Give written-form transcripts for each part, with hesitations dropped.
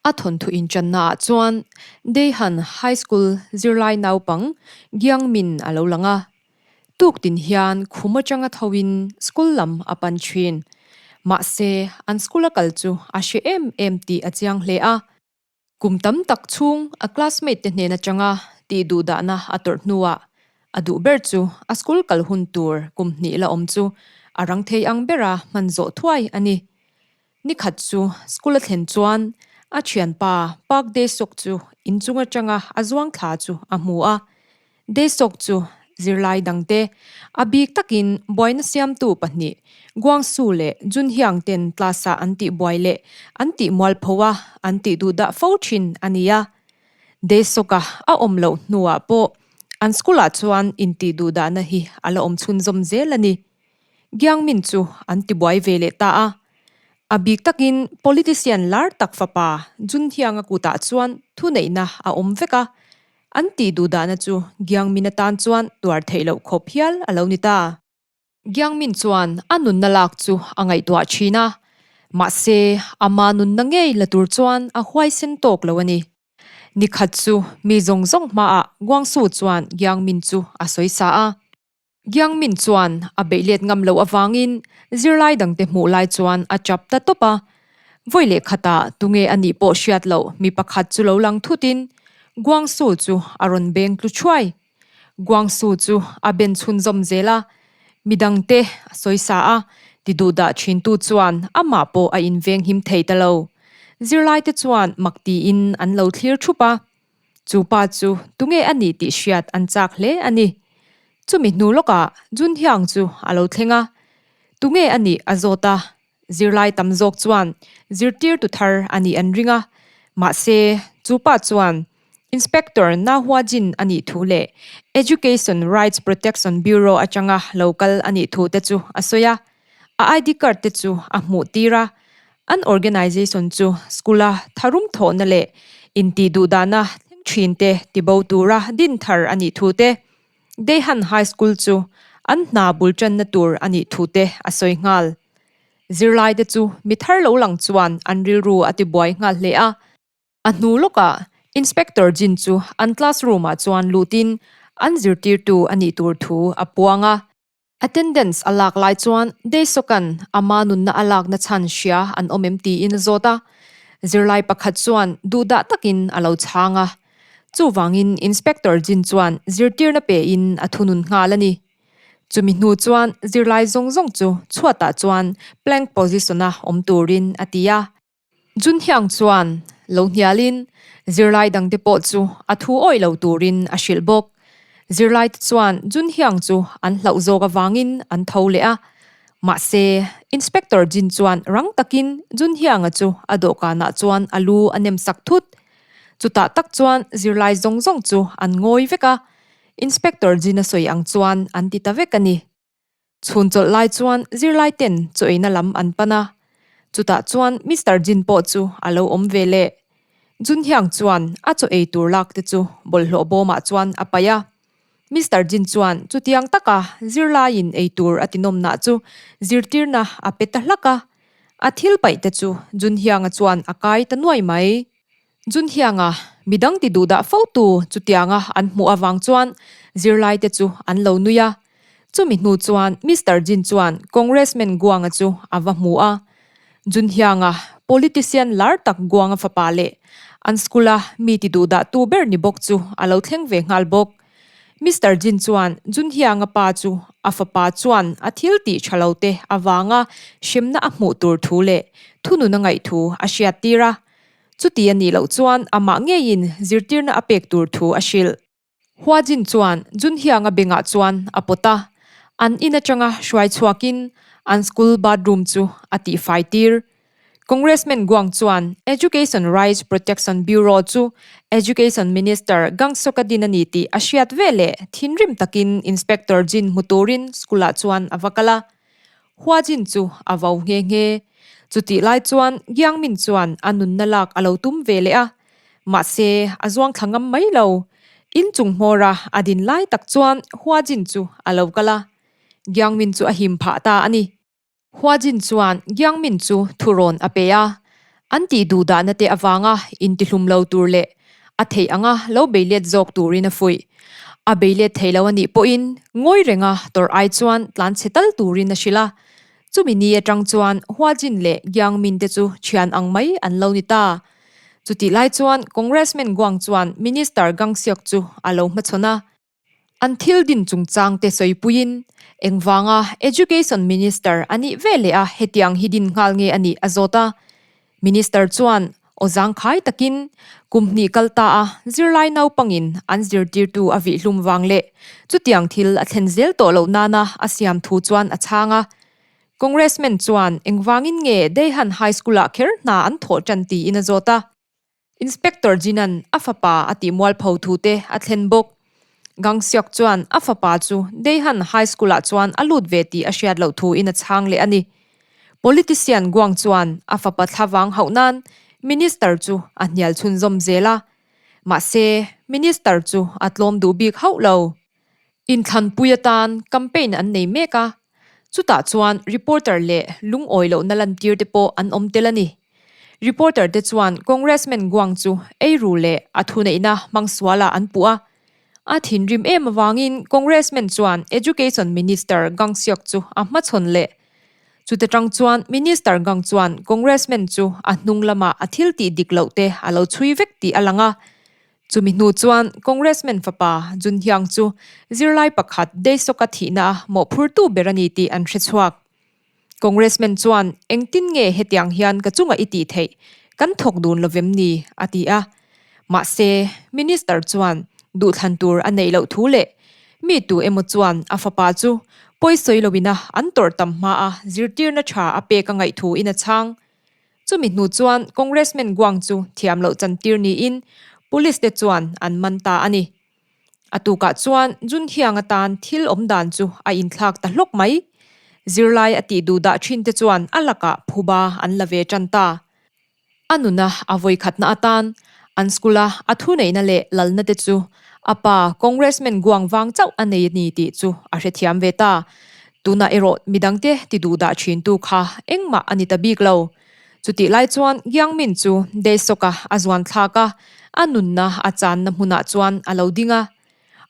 A thawnthu inṭannaah chuan Daehan High School zirlai naupang Gyang Min a lo lang a. Tuktin hian khum aṭanga thoin school lam a pan ṭhin. Mahse, an school a kal chu a hre em em tih a chiang hle a. Kum tam tak chhung a classmate te hnen aṭanga tih duh dahna a tawrh hnuah a duh ber chu a school kal hun tur kum hnih la awm chu a rang thei ang bera hman zawh thuai a ni. Ni khat chu school a thlen chuan a thianpa Park Dae-suk chu inchung atanga a zuang thla chu a hmu a. Dae-suk chu zirlai dangte a bik takin buaina siamtu pahnih Guangsu leh Junhyang ten class-ah an tih buai leh an tih mualpho a an tih duh dah fo thin a ni a. Dae-suk-a a awm loh hnuah pawh an school-ah chuan intih duh dahna hi a la awm chhunzawm zel a ni. Giangmin chu an tibuai ve leh ta a. A bik takin politician lar tak fapa Junhyang-a kutah chuan thuneihna a awm vek a, an tih duhdahna chu Giangmin atan chuan tuar theih loh khawp hial a lo ni ta. Giangmin chuan a nunna lak chu a ngaihtuah thin a, mahse ama nunna ngei la tur chuan a huaisen tawk lo a ni. Nikhat chu mi zawng zawng hmaah Guangsu chuan Giangmin chu a sawi sa a. Giangmin chuan a beih let ngam loh avangin zirlai dangte hmuh lai chuan a chap ta tawp a. Vawi leh khatah tunge a nih pawh hriat loh mi pakhat chu lo lang thutin Guangsu chu a rawn beng tlu thuai. Guangsu chu a ben chhunzawm zel a, midangte a sawi sa a, ti duhdah thintu chuan amah pawh a inveng him thei ta lo. Zirlaite chuan mak tiin an lo thlir thup a. Chu pa chu tunge a nih tih hriat an chak hle a ni. Chumi hnu lawkah Junhyang chu a lo thleng a, tunge a nih a zawt a, zirlai tam zawk chuan zirtirtu thar a nih an ring a, mahse chu pa chuan Inspector Na Hua Jin a nih thu leh Education Rights Protection Bureau atanga lo kal a nih thu te chu a sawi a. A ID card te chu a hmuh tir a, an organisation chu school a tharum thawhna leh intih duhdahna thleng thin te tibo tura din thar a nih thu te, Daehan High School chu an hna bul tanna tur a nih thu te a sawi nghal. Zirlai te chu mi thar lo lang chuan an rilru a tibuai nghal hle a. A hnu lawkah Inspector Jin chu an classroom ah chuan lutin an zirtirtu a nih tur thu a puang a. Attendance a lak lai chuan Daesoka'n ama nunna a lakna chhan hria an awm em tiin a zawt a. Zirlai pakhat chuan duhdah takin a lo chhang a. Chuvangin Inspector Jin chuan zirtirna pein a thunun nghal a ni. Chumi hnu chuan zirlai zawng zawng chu chhuatah chuan plank position-a awm turin a ti a. Junhyang chuan lo hnialin zirlai dangte pawh chu a thu awih lo turin a hrilh bawk. Zirlaite chuan Junhyang chu an hlauh zawk avangin an tho leh a. Mahse, Inspector Jin chuan rang takin Junhyanga chu a dawhkanah chuan a lu a nem sak thut. Chutah tak chuan zirlai zawng zawng chu an ngawi vek a, Inspector Jin a sawi ang chuan an ti ta vek a ni. Chhun chawlh lai chuan zirlai ten chaw eina lam an pan a, chutah chuan Mister Jin pawh chu a lo awm ve leh. Jun Hyang chuan a chaw ei tur lak te chu bawlhhlawh bawmah chuan a paih a. Mister Jin chuan chutiang taka zirlaiin ei tur a tinawmnah chu zirtirna a pe ta hlak a, a thil paih te chu Jun Hyang-a chuan a kai ta nuai mai. Junhianga, midang ti duhdah fo tu chutianga an hmuh avang chuan zirlaite chu an lo nui a. Chumi hnu chuan Mister Jin chuan Congressman Guanga chu a va hmu a. Junhianga, politician lar tak Guanga fapa leh an school-a mi ti duhdah tu ber ni bawk chu a lo thleng ve nghal bawk. Mister Jin chuan Junhianga pa chu a fapa chuan a thil tih tha lo te avanga hremna a hmuh tur thu leh thunun a ngaih thu a hriattir a. Chuti a nih loh chuan amah ngeiin zirtirna a pek tur thu a hrilh. Hua Jin chuan Junhyang-a bengah chuan a pawt a, an in atanga hruai chhuakin an school bathroom chu a tihfai tir. Congressman Guang chuan Education Rights Protection Bureau chu Education Minister Gang Sok-a din a ni tih a hriat veleh thinrim takin Inspector Jin hmu turin school-ah chuan a va kal a. Hua Jin chu a vau nghe nghe. Chutih lai chuan Giang Min chuan a nunna lak a lo tum ve leh a. Mahse, a zuang thla ngam mai lo. In chung hmawra a din lai tak chuan Hua Jin chu a lo kal a. Giang Min chu a him phah ta a ni. Hua Jin chuan Giang Min chu thurawn a pe a. An tih duh dahna te avanga intihlum lo tur leh a theih anga lo bei let zawk turin a fuih. A bei let thei lo a nih pawhin ngawi renga tawrh ai chuan tlan chhe tal turin a hrilh a. Chumi ni atang chuan Huajin leh Giangmin te chu thian ang mai an lo ni ta. Chutih lai chuan Congressman Guang chuan Minister Gang Seok chu a lo hmachhawn a. An thil din chungchang te sawipuiin engvanga Education Minister a nih ve leh a hetiang hi din nghal nge a nih a zawt a. Minister chuan aw zangkhai takin kum hnih kal ta a zirlai naupangin an zirtirtu a vihhlum vang leh chutiang thil a thlen zel tawh loh nana a siam thu chuan a chhang a. Congressman chuan engvangin nge Deihan High School-ah kher hna an thawh tan tiin a zawt a. Inspector Jinan a fapa a tih mualpho thu te a thlen bawk. Gang Seok chuan a fapa chu Daehan High School ah chuan a lut ve tih a hriat loh thu in a chhang leh a ni. Politician Guang chuan a fapa thlavang hauh nan Minister chu a hnial chhunzawm zel a. Mahse, Minister chu a tlawm duh bik hauh lo. Inthlanpui atan campaign an nei mek a, chutah chuan reporter leh lungawi lohna lantir te pawh an awm tel a ni. Reporter te chuan Congressman Guang chu eiru leh a thuneihna hmang sualah an puh a. A thinrim em avangin Congressman chuan Education Minister Gang Seok chu a hmachhawn leh. Chute tang chuan Minister Gang chuan Congressman chu a hnung lamah a thil tih dik loh te a lo chhui vek tih a lang a. Chumi hnu chuan Congressman fapa Jun Hyang chu zirlai pakhat Daesok-a thihna a mawhphurtu ber a ni tih an hre chhuak. Congressman chuan engtin nge hetiang hian ka chungah i tih theih, kan thawk dun lovem ni? a ti a. Mahse, Minister chuan duhthlan tur a neih loh thu leh mi tu emaw chuan a fapa chu pawisawi loina an tawrh tam hmaa zirtirna tha a pek a ngaih thu in a chhang. Chumi hnu chuan Congressman Guang chu thiam loh chantir niin Police te chuan an man ta a ni. A tukah chuan Jun Hiang atan thil awm dan chu a inthlak ta hlawk mai. Zirlai a tih duh dah thin te chuan a lakah phuba an la ve tan ta. A nuna a vawikhatna atan an school a a thuneihna leh lalna te chu a pa Congressman Guang vang chauh a nei a ni tih chu a hrethiam ve ta. Tunah erawh midangte ti duh dah thintu kha engmah a ni ta bik lo. Chutih lai chuan Giangmin chu Daesok-a a zuan thlak a, a nunna a channa hmunah chuan a lo ding a.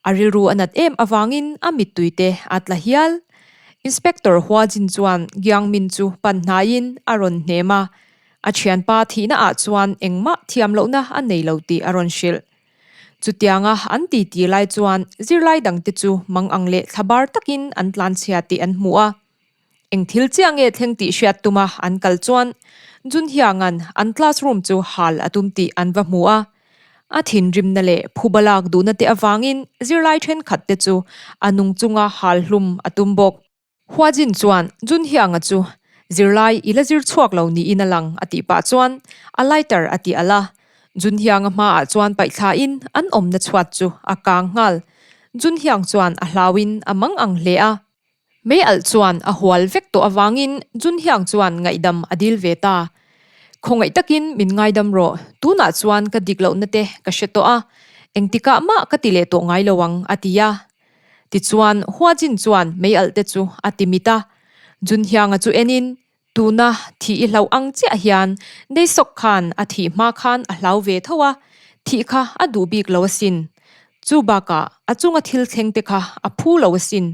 A rilru a nat em avangin a mittui te a tla hial. Inspector Hua Jin chuan Giangmin chu pan hnaiin a rawn hnem a, a thianpa thihna ah chuan engmah thiam lohna a nei lo tih a rawn hrilh. Chutianga an titi lai chuan zirlai dangte chu mang ang leh thlabar takin an tlanchhia tih an hmu a. Eng thil chiah nge thleng tih hriat tuma an kal chuan Junhianga'n an classroom chu hal a tum tih an va hmu a. A thinrimna leh phuba lak duhna te avangin zirlai thenkhat te chu a nung chunga hal hlum a tum bawk. Huajin chuan Junhianga chu zirlai i la zir chhuak lo niin a lang a tih pah chuan a lighter a ti alh a. Junhianga hmaah chuan paihthlain an awmna chhuat chu a kang nghal. Junhiang chuan a hlauin a mang ang hle a. Mei alh chuan a hual vek tawh avangin Junhiang chuan ngaihdam a dil ve ta. Khawngaih takin min ngaidam rawh, tunah chuan ka dik lohna te ka hre tawh a, engtikah mah ka ti leh tawh ngai lo ang a ti a. Tichuan, Huajin chuan mei alh te chu a ti mit a. Junhianga chu enin, Tuna thih i hlauh ang chiah hian Deisawk khan a thih hma khan a hlau ve tho a, thih kha a duh bik lo asin. Chu bakah a chunga thil thleng te kha a phu lo asin.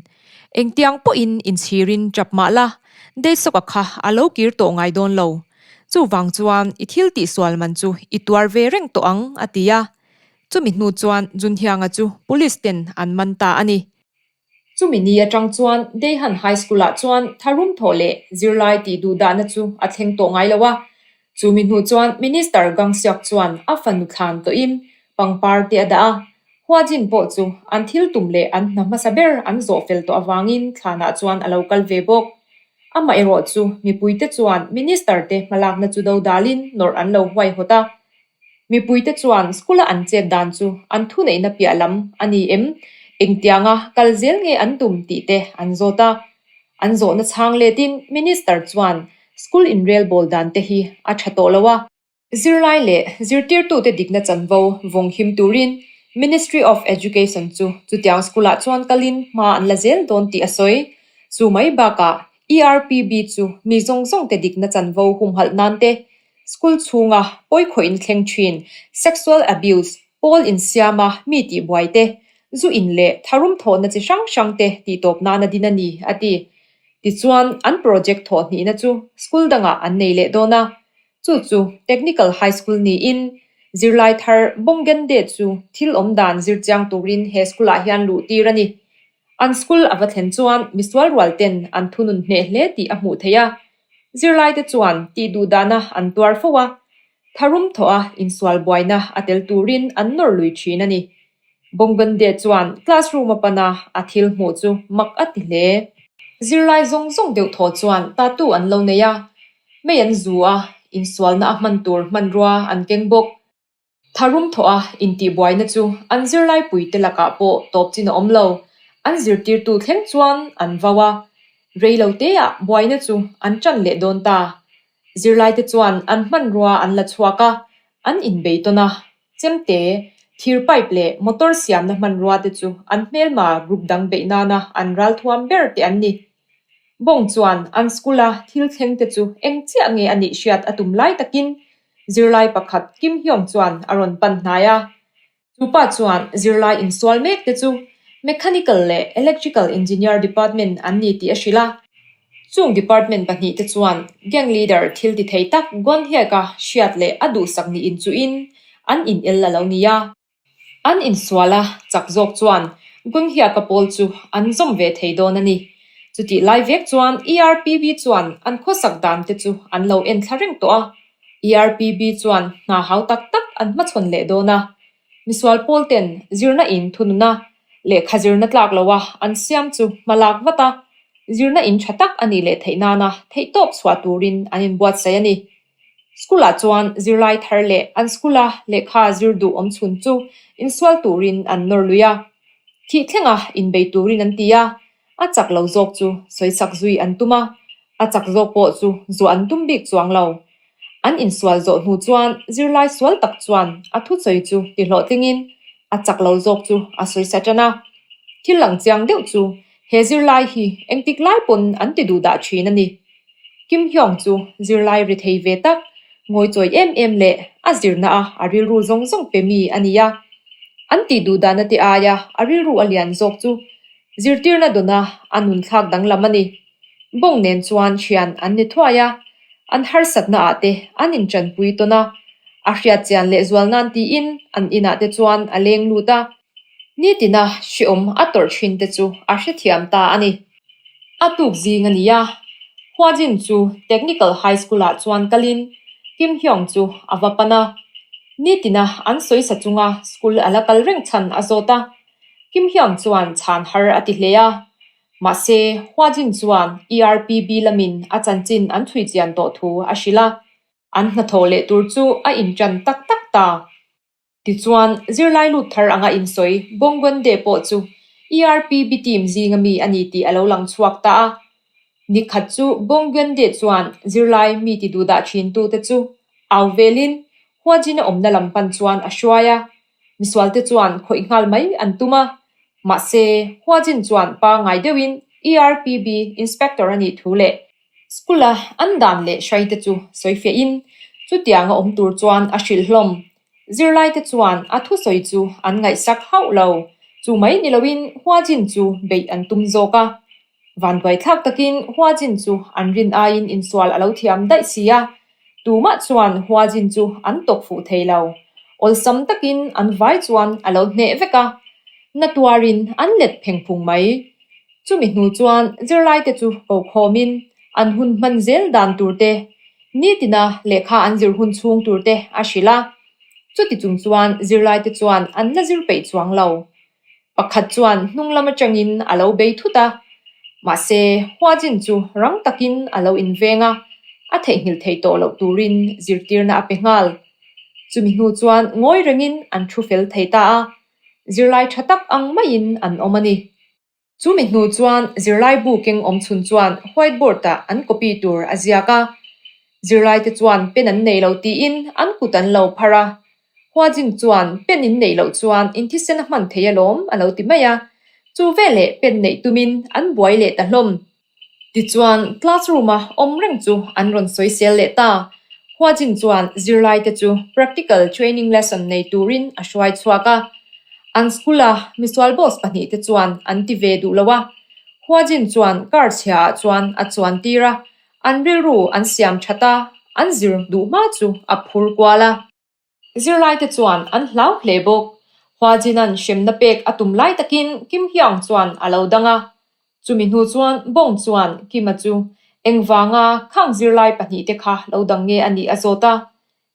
Engtiang pawhin inchhirin tap mah la, Deisawka kha a lo kir tawh ngai dawn lo. Chuvang chuan i thil tihsual man chu i tuar ve reng tawh ang, a ti a. Chumi hnu chuan Junhianga chu Police ten an man ta a ni. Chumi ni atang chuan Daehan High School ah chuan tharum thawh leh zirlai tih duh dahna chu a thleng tawh ngai lo a. Chumi hnu chuan Minister Gang Seok chuan a fanu thlan tawhin pangpar te a dah a. Hua Jin pawh chu an thil tum leh an hna hmasa ber an zawh fel tawh avangin thlanah chuan a lo kal ve bawk. Amaherawh chu mipuite chuan Minister te hmalakna chu dodalin nawrh an lo huaihawt a. Mipuite chuan school-a an chet dan chu an thuneihna piah lam a ni em? Engtianga kal zel nge an tum tih te an zawt a. An zawhna chhang letin Minister chuan school inrelbawl dan te hi a tha tawh lo a. Zirlai leh zirtirtute dikna chanvo vawng him turin Ministry of Education chu chutiang school-ah chuan kalin hma an la zel dawn tih a sawi. Chu mai bakah ERPB chu mi zawng zawngte dikna chanvo humhalh nan te. School chhunga pawikhawihna thleng thin, sexual abuse, pawl insiama mi tihbuai te, zu in leh tharum thawhna chi hrang hrang te tihtawp nana din a ni, a ti. Tichuan, an project thawh hnihna chu school dangah an nei leh dawn a. Chu chu Technical High School niin zirlai thar Bongende chu thil awm dan zir chiang turin he school-ah hian luh tir a ni. An school a va thlen chuan misual rual ten an thunun hneh hle tih a hmuh theih a. Zirlaite chuan tih duh dahna an tuar fo a, tharum thawh a insual buaina a tel turin an nawr lui thin a ni. Bongende chuan classroom a pan a, a thil hmuh chu mak a ti hle. Zirlai zawng zawng deuh thaw chuan tattoo an lo nei a, mei an zu a, insualna a hman tur hmanrua an keng bawk. Tharum thawh a intihbuaina chu an zirlaipuite lakah pawh tawp chin a awm lo. An zirtirtu thleng chuan an vau a, rei lo teah buaina chu an ṭan leh dawn ta. Zirlaite chuan an hmanrua an la chhuak a, an inbei tawn a. Chemte, thir pipe leh motor siamna hmanrua te chu an hmelma group dang beih nana an ralthuam ber te an ni. Bawng chuan an school-a thil thleng te chu eng chiah nge a nih hriat a tum lai takin zirlai pakhat Kim Hyung chuan a rawn pan hnai a. Chu pa chuan zirlai insual mek te chu Mechanical leh Electrical Engineer Department an ni tih a hrilh a. Chung department pahnihte chuan gang leader thil ti thei tak Gon Hyek-a hriat leh a duhsak nih inchuhin an inel a lo ni a. An insual a, chak zawk chuan Gunhiaka pawl chu an zawm ve thei dawn a ni. Chutih lai vek chuan ERPB chuan an khawsak dan te chu an lo en thla reng tawh a. ERPB chuan hna hau tak tak an hmachhawn leh dawn a. Misual pawl ten zirna in thunun a, lehkha zirna tlak lo a an siam chu hma lak vat a, zirna in tha tak a nih leh theih nana theihtawp chhuah turin an inbuatsaih a ni. School-ah chuan zirlai thar leh an school-a lehkha zir duh awm chhun chu insual turin an nawr lui a. Thih thlenga inbei turin an ti a, a chak lo zawk chu sawisak zui an tum a, a chak zawk pawh chu zuah an tum bik chuang lo. An insual zawh hnu chuan zirlai sual tak chuan a thusawi chu ti hlawhtlingin a chak lo zawk chu a sawisa tan a. Thil lang chiang deuh chu he zirlai hi engtik lai pawn an ti duh dah thin a ni. Kim Hyung chu zirlai ri thei ve tak, ngawichawi em em leh a zirna a a rilru zawng zawng pe mi a ni a. An tih duh dahna te aia a rilru a lian zawk chu zirtirna dawna a nun thlak danglam a ni. Bawng nen chuan thian an ni thuai a, an harsatna ah te an intanpui tawn a, a hriatchian leh zual nan tiin an inah te chuan a leng lut a. Nitina hreawm a tawrh thin te chu a hrethiam ta a ni. A tuk zing a ni a, Huajin chu Technical High School-ah chuan kalin Kim Hyung chu a va pan a. Nitina an sawisa chunga school a la kal reng chhan a zawt a, Kim Hyung chuan chhan har a ti hle a. Mahse, Huajin chuan ERPB lamin a chanchin an chhui chian tawh thu a hrilh a, an hnathawh leh tur chu a inṭan tak tak ta. Tichuan, zirlai lut thar anga insawi Bongwende pawh chu ERPB team zinga mi a ni tih a lo lang chhuak ta a. Nikhat chu Bongwende chuan zirlai mi ti duhdah thintute chu au velin Huajin a awmna lam pan chuan a hruai a. Misualte chuan khawih nghal mai an tum a. Mahse, Huajin chuan pangngai deuhin ERPB inspector a nih thu leh School-a an dan leh hraite chu sawifiahin chutianga awm tur chuan a hrilh hlawm. Zirlaite chuan a thusawi chu an ngaihsak hauh lo. Chu mai ni loin Huajin chu beih an tum zawk a. Vanduaithlak takin Huajin chu an rin aiin insual a lo thiam daih si a, tumah chuan Huajin chu an tawk fuh thei lo. Awlsam takin an vai chuan a lo hneh vek a, na tuarin an let pheng phung mai. Chumi hnu chuan zirlaite chu ko khawmin an hun hman zel dan tur te, nitina lehkha an zir hun chhung tur te a hrilh a. Chuti chung chuan zirlaite chuan an la zir peih chuang lo. Pakhat chuan hnung lam atangin a lo bei thut a, mahse Huajin chu rang takin a lo inveng a, a theihnghilh thei tawh loh turin zirtirna a pe nghal. Chumi hnu chuan ngawi rengin an thu fel thei ta a. Zirlai tha tak ang maiin an awm a ni. Chumi hnu chuan zirlai bu keng awm chhun chuan whiteboard-ah an copy tur a ziak a. Zirlaite chuan pen an nei lo tiin an kut an lo phar a. Huajin chuan pen in neih loh chuan in thisen a hman thei alawm a lo ti mai a. Chu veleh pen neih tumin an buai leh ta hlawm. Tichuan, classroom-a awm reng chu an rawn sawisel leh ta. Huajin chuan zirlaite chu practical training lesson nei turin a hruai chhuak a. An school-a misual boss pahnihte chuan an ti ve duh lo a. Huajin chuan car chhiaah chuan a chuan tir a, an rilru an siam that a, an zir duh hma chu a phur kual a. Zirlaite chuan an hlau hle bawk. Huajina'n hremna pek a tum lai takin Kim Hyung chuan a lo dang a. Chumi hnu chuan Bong chuan Kim-a chu engvanga khang zirlai pahnihte kha lo dang nge a nih a zawt a.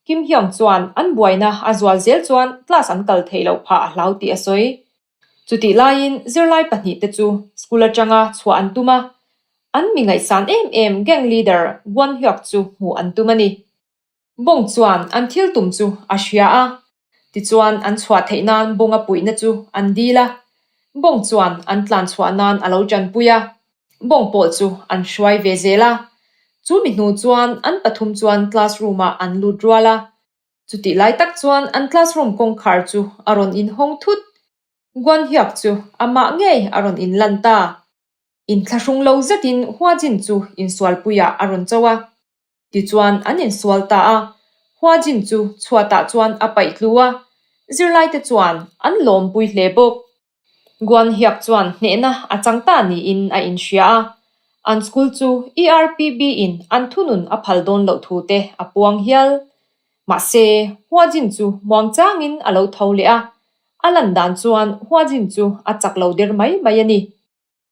Kim Hyung chuan an buaina a zual zel chuan class an kal theih loh phah a hlau tih a sawi. Chutih laiin zirlai pahnihte chu school atanga chhuah an tum a, an mi ngaihsan em em gang leader Gwon Hyuk chu hmuh an tum a ni. Bawng chuan an thil tum chu a hria a, tichuan an chhuah theih nan bawnga puihna chu an dil a. Bawng chuan an tlan chhuah nan a lo tanpui a, bawng pawh chu an hruai ve zel a. Chu mi hnu chuan an pathum chuan classroom ah an lut rual a. Chutih lai tak chuan an classroom kawngkhar chu a rawn inhawng thut. Guan Hyuk chu amah ngei a rawn inlan ta. Inthlahrung lo zetin Huajin chu insualpuiah a rawn cho a. Tichuan an insual ta a, Huajin chu chhuatah chuan a paih tlu a, zirlaite chuan an lawmpui hle bawk. Guan Hyuk chuan hnehna a chang ta niin a inhria a, an school chu ERPB in an thunun a phal dawn loh thu te a puang hial. Mahse, Huajin chu muangchangin a lo tho leh a, a lan dan chuan Huajin chu a chak lo der mai mai a ni.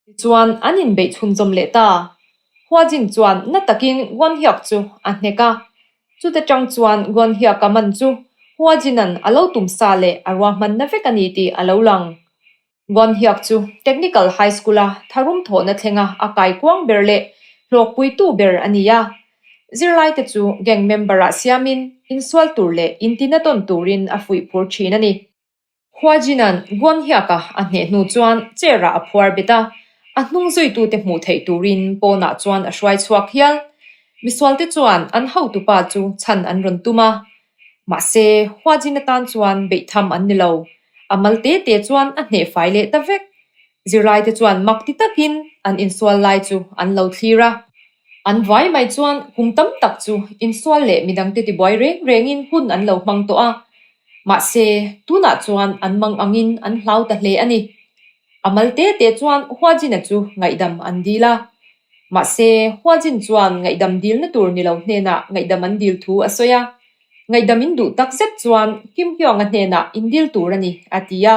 Tichuan, an inbeih chhunzawm leh ta. Huajin chuan na takin Guan Hyuk chu a hnek a. Chuta tang chuan Guan Hyuk-a man chu Huajin-a'n a lo tum sa leh a ruahmanna vek a ni tih a lo lang. Guan Hyuk chu Technical High School-a tharum thawhna thlenga a kaikuang ber leh hlawkpuitu ber a ni a. Zirlaite chu gang member-ah siamin insual tur leh intina tawn turin a fuih phur thin a ni. Huajina'n Guan Hyuk-a a hneh hnu chuan chair-ah a phuar bet a, a hnung zuitute hmuh theih turin pawnah chuan a hruai chhuak hial. Misualte chuan an hotupa chu chhan an rawn tum a, mahse Huajin atan chuan beih tham an ni lo. A mal te te chuan a hneh fai leh ta vek. Zirlaite chuan mak ti takin an insual lai chu an lo thlir a. An vai mai chuan kum tam tak chu insual leh midangte tibuai reng rengin hun an lo hmang tawh a. Mahse, tunah chuan an mang angin an hlau ta hle a ni. A mal te te chuan Huajina chu ngaihdam an dil a. Mahse, Huajin chuan ngaihdam dilna tur ni lo hnenah ngaihdam an dil thu a sawi a. Ngaihdam in duh tak zet chuan Kim Hyung-a hnenah in dil tur a ni, a ti a.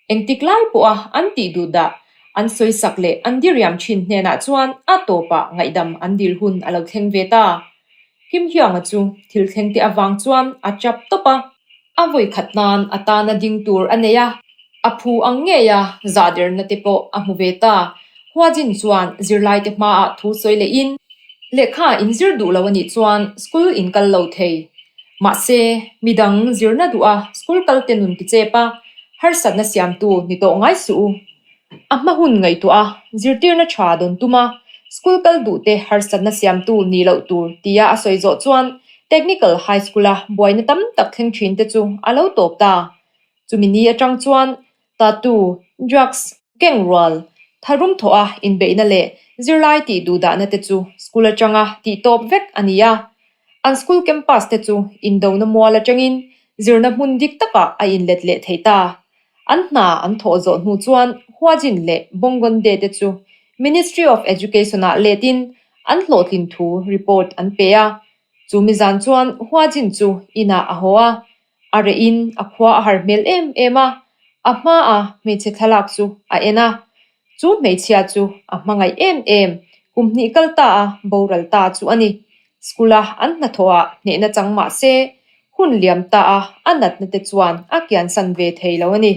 Engtik lai pawha an tih duh dah an sawisak leh an diriam thin hnenah chuan a tawpah ngaihdam an dil hun a lo thleng ve ta. Kim Hyung-a chu thil thleng te avang chuan a chap tawp a. A vawikhat nan a tana ding tur a nei a, a phu ang ngei a zahderna te pawh a hmu ve ta. Huajin chuan zirlaite hmaah thu sawi lehin, Lehkha in zir duh lo a nih chuan school in kal lo thei. Mahse, midang zirna duh a school kal te nun ti chep a, harsatna siamtu ni tawh ngai suh u. A hma hun ngaihtuah a, zirtirna tha dawn tum a, school kal duh te harsatna siamtu nih loh tur tia a sawi zawh chuan Technical High School-a buaina tam tak thleng thin te chu a lo tawp ta. Chumi ni atang chuan tattoo, drugs, gang rual, tharum thawh a inbeihna leh zirlai tih duhdahna te chu school atanga tih tawp vek a ni a. An school campus te chu indona mual atangin zirna hmun dik takah a inlet leh thei ta. An hna an thawh zawh hnu chuan Huajin leh Bongonde te chu Ministry of Education-ah letin an hlawhtlin thu report an pe a. Chu mizan chuan Huajin chu inah a haw a, a rehin a khua a har hmel em em a, a hmaa hmeichhe thlalak chu a en a. Chu hmeichhia chu a hmangaih em em, kum hnih kal ta a boral ta chu a ni. School-a an hnathawhah hnehna chang mah se, hun liam ta a a natna te chuan a kiansan ve thei lo a ni.